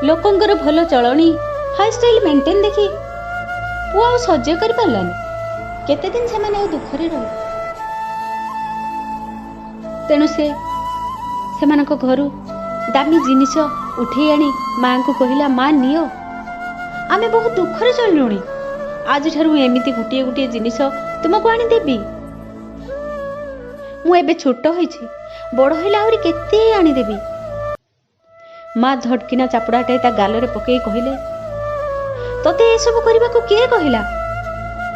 ଲୋକଙ୍କର ଭଲ ଚଳଣି, ହାଇ ଷ୍ଟାଇଲ ମେଣ୍ଟେନ୍ ଦେଖି ପୁଅ ଆଉ ସହ୍ୟ କରିପାରିଲାନି। କେତେ ଦିନ ସେମାନେ ଆଉ ଦୁଃଖରେ ରହିବେ? ତେଣୁ ସେ ସେମାନଙ୍କ ଘରୁ ଦାମୀ ଜିନିଷ ଉଠେଇ ଆଣି ମାଆଙ୍କୁ କହିଲା, ମା ନିଅ, ଆମେ ବହୁତ ଦୁଃଖରେ ଚଳିଲୁଣି, ଆଜିଠାରୁ ଏମିତି ଗୋଟିଏ ଗୋଟିଏ ଜିନିଷ ତୁମକୁ ଆଣିଦେବି। ମୁଁ ଏବେ ଛୋଟ ହେଇଛି, ବଡ଼ ହେଲେ ଆହୁରି କେତେ ଆଣିଦେବି। ମା ଧଡ଼କିନା ଚାପୁଡ଼ାଟାଏ ତା ଗାଲରେ ପକେଇ କହିଲେ, ତତେ ଏସବୁ କରିବାକୁ କିଏ କହିଲା?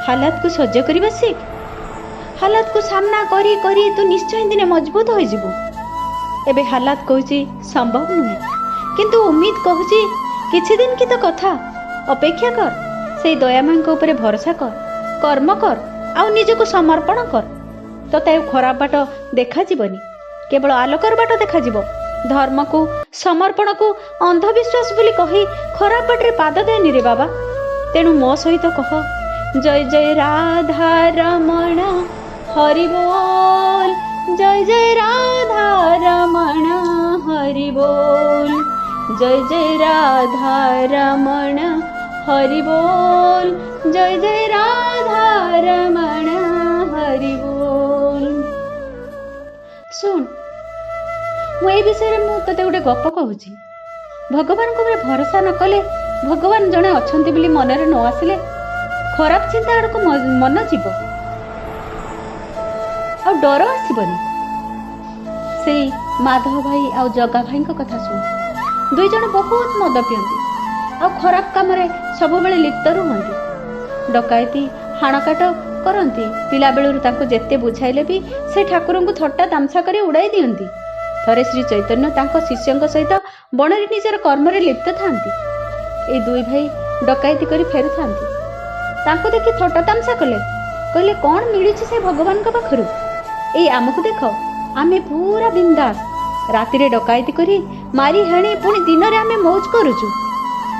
ହାଲାତକୁ ସହ୍ୟ କରିବା ଶିଖ। ହାଲାତକୁ ସାମ୍ନା କରି କରି ତୁ ନିଶ୍ଚୟ ଦିନେ ମଜବୁତ ହୋଇଯିବୁ। ଏବେ ହାଲାତ କହୁଛି ସମ୍ଭବ ନୁହେଁ, କିନ୍ତୁ ଉମିଦ କହୁଛି କିଛି ଦିନ କି ତ କଥା, ଅପେକ୍ଷା କର, ସେଇ ଦୟାମୟଙ୍କ ଉପରେ ଭରସା କର, କର୍ମ କର ଆଉ ନିଜକୁ ସମର୍ପଣ କର। ତତେ ଆଉ ଖରାପ ବାଟ ଦେଖାଯିବନି, କେବଳ ଆଲୋକର ବାଟ ଦେଖାଯିବ। ଧର୍ମକୁ ସମର୍ପଣକୁ ଅନ୍ଧବିଶ୍ୱାସ ବୋଲି କହି ଖରାପ ବାଟରେ ପାଦ ଦେନି ରେ ବାବା। ତେଣୁ ମୋ ସହିତ କହ, ଜୟ ଜୟ ରାଧା ରମଣ ହରି ବୋଲ, ଜୟ ଜୟ ରାଧା ରମଣ ହରି ବୋଲ, ଜୟ ଜୟ ରାଧା ରମଣ ହରି ବୋଲ, ଜୟ ଜୟ ରାଧା ରମଣ ହରି ବୋଲ। ଶୁଣ, ମୁଁ ଏଇ ବିଷୟରେ ମୁଁ ତୋତେ ଗୋଟେ ଗପ କହୁଛି। ଭଗବାନଙ୍କ ଉପରେ ଭରସା ନ କଲେ, ଭଗବାନ ଜଣେ ଅଛନ୍ତି ବୋଲି ମନରେ ନ ଆସିଲେ ଖରାପ ଚିନ୍ତା ଆଡ଼କୁ ମନ ଯିବ ଆଉ ଡର ଆସିବନି। ସେଇ ମାଧବ ଭାଇ ଆଉ ଜଗା ଭାଇଙ୍କ କଥା ଶୁଣ। ଦୁଇ ଜଣ ବହୁତ ମଦ ପିଅନ୍ତି ଆଉ ଖରାପ କାମରେ ସବୁବେଳେ ଲିପ୍ତ ରୁହନ୍ତି। ଡକାୟତି, ହାଣକାଟ କରନ୍ତି। ପିଲାବେଳରୁ ତାଙ୍କୁ ଯେତେ ବୁଝାଇଲେ ବି ସେ ଠାକୁରଙ୍କୁ ଥଟ୍ଟା ତାମସା କରି ଉଡ଼ାଇ ଦିଅନ୍ତି। ଥରେ ଶ୍ରୀ ଚୈତନ୍ୟ ତାଙ୍କ ଶିଷ୍ୟଙ୍କ ସହିତ ବଣରେ ନିଜର କର୍ମରେ ଲିପ୍ତ ଥାନ୍ତି। ଏଇ ଦୁଇ ଭାଇ ଡକାୟତି କରି ଫେରୁଥାନ୍ତି। ତାଙ୍କୁ ଦେଖି ଥଟ୍ଟା ତାମସା କଲେ, କହିଲେ କ'ଣ ମିଳୁଛି ସେ ଭଗବାନଙ୍କ ପାଖରୁ? ଏଇ ଆମକୁ ଦେଖ, ଆମେ ପୁରା ବିନ୍ଦାସ, ରାତିରେ ଡକାୟତି କରି ମାରି ହାଣି ପୁଣି ଦିନରେ ଆମେ ମୌଜ କରୁଛୁ।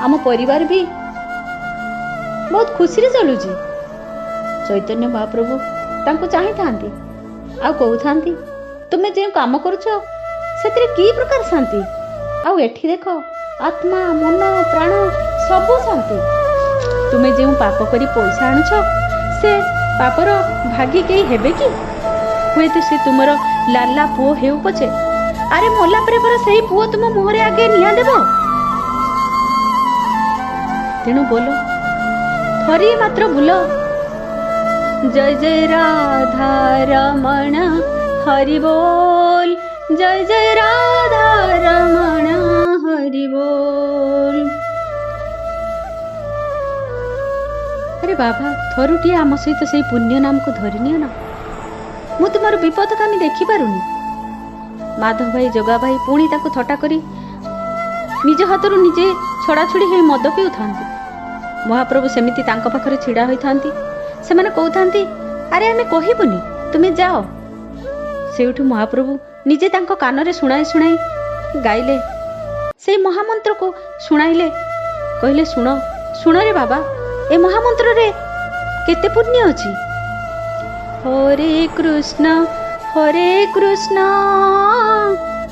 ଆମ ପରିବାର ବି ବହୁତ ଖୁସିରେ ଚଳୁଛି। ଚୈତନ୍ୟ ମହାପ୍ରଭୁ ତାଙ୍କୁ ଚାହିଁଥାନ୍ତି ଆଉ କହୁଥାନ୍ତି, ତୁମେ ଯେଉଁ କାମ କରୁଛ ସେଥିରେ କି ପ୍ରକାର ଶାନ୍ତି? ଆଉ ଏଠି ଦେଖ, ଆତ୍ମା ମନ ପ୍ରାଣ ସବୁ ଶାନ୍ତି। ତୁମେ ଯେଉଁ ପାପ କରି ପଇସା ଆଣୁଛ ସେ ପାପର ଭାଗୀ କେହି ହେବେ କି? ହୁଏତ ସେ ତୁମର ଲାଲା ପୁଅ ହେଉ ପଛେ, ଆରେ ମଲା ପରେ ପରା ସେଇ ପୁଅ ତୁମ ମୁହଁରେ ଆଗେ ନିଆଁ ଦେବ। ତେଣୁ ବୋଲ, ଥରିଏ ମାତ୍ର ବୁଲ, ଜୟ ଜୟ ରାଧା ରମଣ ହରି ବୋଲ, ଜୟ ଜୟ ରାଧା ରମଣ ହରି ବୋଲ। ଆରେ ବାବା, ଥରୁଟିଏ ଆମ ସହିତ ସେଇ ପୁଣ୍ୟ ନାମକୁ ଧରିନିଅ ନା, ମୁଁ ତୁମର ବିପଦଗାମୀ ଦେଖିପାରୁନି। ମାଧବ ଭାଇ ଜଗା ଭାଇ ପୁଣି ତାକୁ ଥଟ୍ଟା କରି ନିଜ ହାତରୁ ନିଜେ ଛଡ଼ାଛଡ଼ି ହେଇ ମଦ ପିଉଥାନ୍ତି। ମହାପ୍ରଭୁ ସେମିତି ତାଙ୍କ ପାଖରେ ଛିଡ଼ା ହୋଇଥାନ୍ତି। ସେମାନେ କହୁଥାନ୍ତି, ଆରେ ଆମେ କହିବୁନି, ତୁମେ ଯାଅ। ସେଇଠୁ ମହାପ୍ରଭୁ ନିଜେ ତାଙ୍କ କାନରେ ଶୁଣାଇ ଶୁଣାଇ ଗାଇଲେ, ସେଇ ମହାମନ୍ତ୍ରକୁ ଶୁଣାଇଲେ। କହିଲେ, ଶୁଣ ଶୁଣରେ ବାବା, ଏ ମହାମନ୍ତ୍ରରେ କେତେ ପୁଣ୍ୟ ଅଛି। ହରେ କୃଷ୍ଣ ହରେ କୃଷ୍ଣ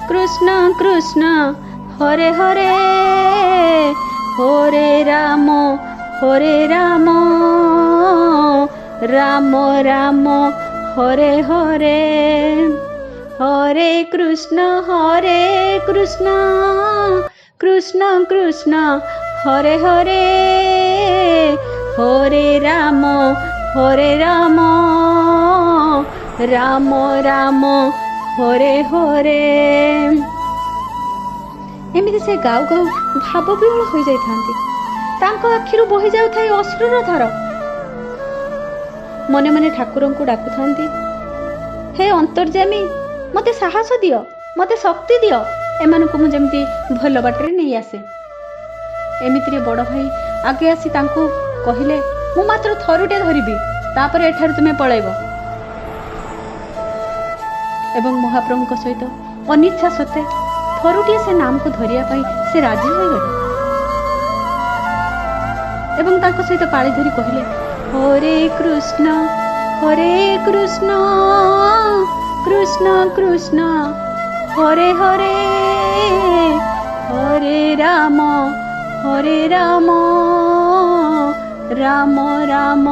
କୃଷ୍ଣ କୃଷ୍ଣ ହରେ ହରେ, ହରେ ରାମ ହରେ ରାମ ରାମ ରାମ ହରେ ହରେ, ହରେ କୃଷ୍ଣ ହରେ କୃଷ୍ଣ କୃଷ୍ଣ କୃଷ୍ଣ ହରେ ହରେ, ହରେ ରାମ ହରେ ରାମ ରାମ ରାମ ହରେ ହରେ। ଏମିତି ସେ ଗାଉ ଗାଉ ଭାବବିହ୍ୱଳ ହୋଇଯାଇଥାନ୍ତି। ତାଙ୍କ ଆଖିରୁ ବହି ଯାଉଥାଏ ଅଶ୍ରୁର ଧାର। ମନେ ମନେ ଠାକୁରଙ୍କୁ ଡାକୁଥାନ୍ତି, ହେ ଅନ୍ତର୍ଯାମୀ, ମୋତେ ସାହସ ଦିଅ, ମୋତେ ଶକ୍ତି ଦିଅ, ଏମାନଙ୍କୁ ମୁଁ ଯେମିତି ଭଲ ବାଟରେ ନେଇ ଆସେ। ଏମିତିରେ ବଡ଼ ଭାଇ ଆଗେ ଆସି ତାଙ୍କୁ କହିଲେ, ମୁଁ ମାତ୍ର ଥରୁଟେ ଧରିବି, ତାପରେ ଏଠାରୁ ତୁମେ ପଳାଇବ। ଏବଂ ମହାପ୍ରଭୁଙ୍କ ସହିତ ଅନିଚ୍ଛା ସତ୍ତ୍ୱେ ଥରୁଟିଏ ସେ ନାମକୁ ଧରିବା ପାଇଁ ସେ ରାଜି ହୋଇଗଲେ ଏବଂ ତାଙ୍କ ସହିତ ପାଳି ଧରି କହିଲେ, ହରେ କୃଷ୍ଣ ହରେ କୃଷ୍ଣ କୃଷ୍ଣ କୃଷ୍ଣ ହରେ ହରେ, ହରେ ରାମ ହରେ ରାମ ରାମ ରାମ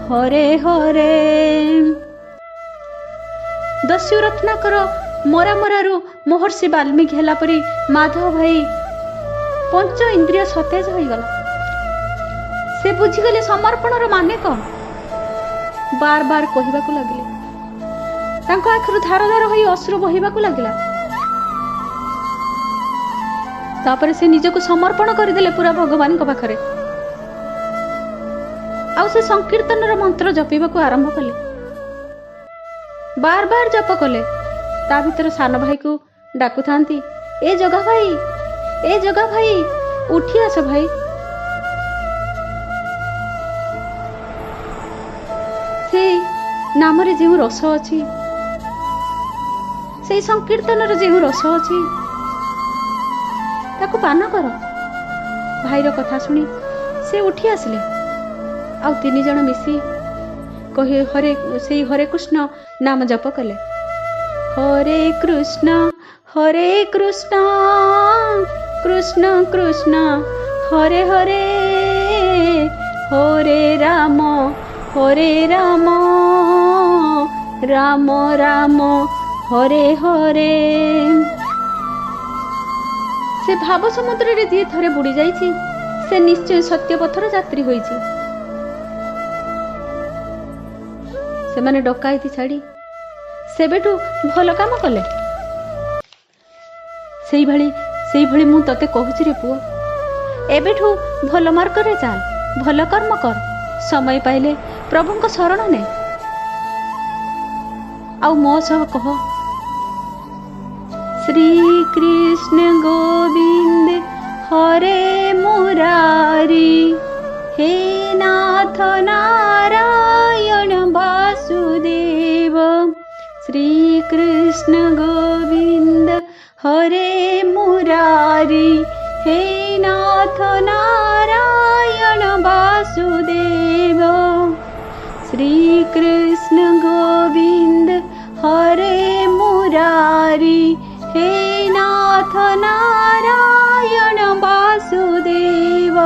ହରେ ହରେ। ଦସ୍ୟୁ ରତ୍ନାକର ମରାମରାରୁ ମହର୍ଷି ବାଲ୍ମୀକି ହେଲା ପରି ମାଧବ ଭାଇ ପଞ୍ଚ ଇନ୍ଦ୍ରିୟ ସତେଜ ହୋଇଗଲା। ସେ ବୁଝିଗଲେ ସମର୍ପଣର ମାନେ କ'ଣ। ବାର ବାର କହିବାକୁ ଲାଗିଲେ। ତାଙ୍କ ଆଖିରୁ ଧାର ଧାର ହୋଇ ଅଶ୍ରୁ ବହିବାକୁ ଲାଗିଲା। ତାପରେ ସେ ନିଜକୁ ସମର୍ପଣ କରିଦେଲେ ପୁରା ଭଗବାନଙ୍କ ପାଖରେ। ଆଉ ସେ ସଂକୀର୍ତ୍ତନର ମନ୍ତ୍ର ଜପିବାକୁ ଆରମ୍ଭ କଲେ। ବାର ବାର ଜପ କଲେ। ତା ଭିତରେ ସାନ ଭାଇକୁ ଡାକୁଥାନ୍ତି, ଏ ଜଗା ଭାଇ, ଏ ଜଗା ଭାଇ, ଉଠି ଆସ ଭାଇ। ସେଇ ନାମରେ ଯେଉଁ ରସ ଅଛି, ସେଇ ସଂକୀର୍ତ୍ତନର ଯେଉଁ ରସ ଅଛି, ତାକୁ ପାନ କର। ଭାଇର କଥା ଶୁଣି ସେ ଉଠି ଆସିଲେ। ଆଉ ତିନି ଜଣ ମିଶି କହି ହରେ ସେଇ ହରେ କୃଷ୍ଣ ନାମ ଜପ କଲେ। ହରେ କୃଷ୍ଣ ହରେ କୃଷ୍ଣ କୃଷ୍ଣ କୃଷ୍ଣ ହରେ ହରେ, ହରେ ରାମ ହରେ ରାମ ରାମ ରାମ ହରେ ହରେ। ସେ ଭାବ ସମୁଦ୍ରରେ ଯିଏ ଥରେ ବୁଡ଼ି ଯାଇଛି, ସେ ନିଶ୍ଚୟ ସତ୍ୟ ପଥର ଯାତ୍ରୀ ହୋଇଛି। ସେମାନେ ଡକାୟତି ଛାଡ଼ି ସେବେଠୁ ଭଲ କାମ କଲେ। ସେଇଭଳି ମୁଁ ତତେ କହୁଛି ରେ ପୁଅ, ଏବେଠୁ ଭଲ ମାର୍ଗରେ ଚାଲ, ଭଲ କର୍ମ କର, ସମୟ ପାଇଲେ ପ୍ରଭୁଙ୍କ ଶରଣ ନେ। ଆଉ ମୋ ସହ କହ, ଶ୍ରୀକୃଷ୍ଣ ଗୋବିନ୍ଦ ହରେ ମୁରାରୀ, ହେ ନାଥ ନାରାୟଣ ବାସୁଦେବ। ଶ୍ରୀକୃଷ୍ଣ ଗୋବିନ୍ଦ ହରେ ମୁରାରୀ, ହେ ନାଥ ନାରାୟଣ ବାସୁଦେବ। ଶ୍ରୀକୃଷ୍ଣ ଗୋବିନ୍ଦ ହରେ ମୁରାରୀ, ହେ ନାଥ ନାରାୟଣ ବାସୁଦେବ।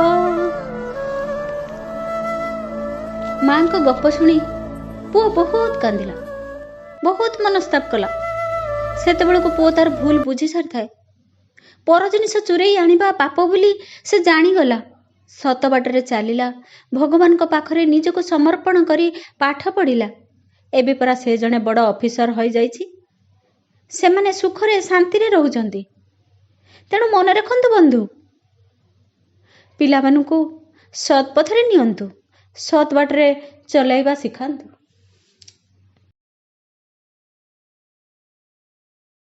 ମାଙ୍କ ଗପ ଶୁଣି ପୁଅ ବହୁତ କାନ୍ଦିଲା, ବହୁତ ମନସ୍ତାପ କଲା। ସେତେବେଳକୁ ପୁଅ ତାର ଭୁଲ ବୁଝି ସାରିଥାଏ। ପର ଜିନିଷ ଚୋରେଇ ଆଣିବା ପାପ ବୋଲି ସେ ଜାଣିଗଲା। ସତ ବାଟରେ ଚାଲିଲା, ଭଗବାନଙ୍କ ପାଖରେ ନିଜକୁ ସମର୍ପଣ କରି ପାଠ ପଢ଼ିଲା। ଏବେ ପରା ସେ ଜଣେ ବଡ଼ ଅଫିସର ହୋଇଯାଇଛି। ସେମାନେ ସୁଖରେ ଶାନ୍ତିରେ ରହୁଛନ୍ତି। ତେଣୁ ମନେ ରଖନ୍ତୁ ବନ୍ଧୁ, ପିଲାମାନଙ୍କୁ ସତ୍ ପଥରେ ନିଅନ୍ତୁ, ସତ୍ ବାଟରେ ଚଲାଇବା ଶିଖାନ୍ତୁ।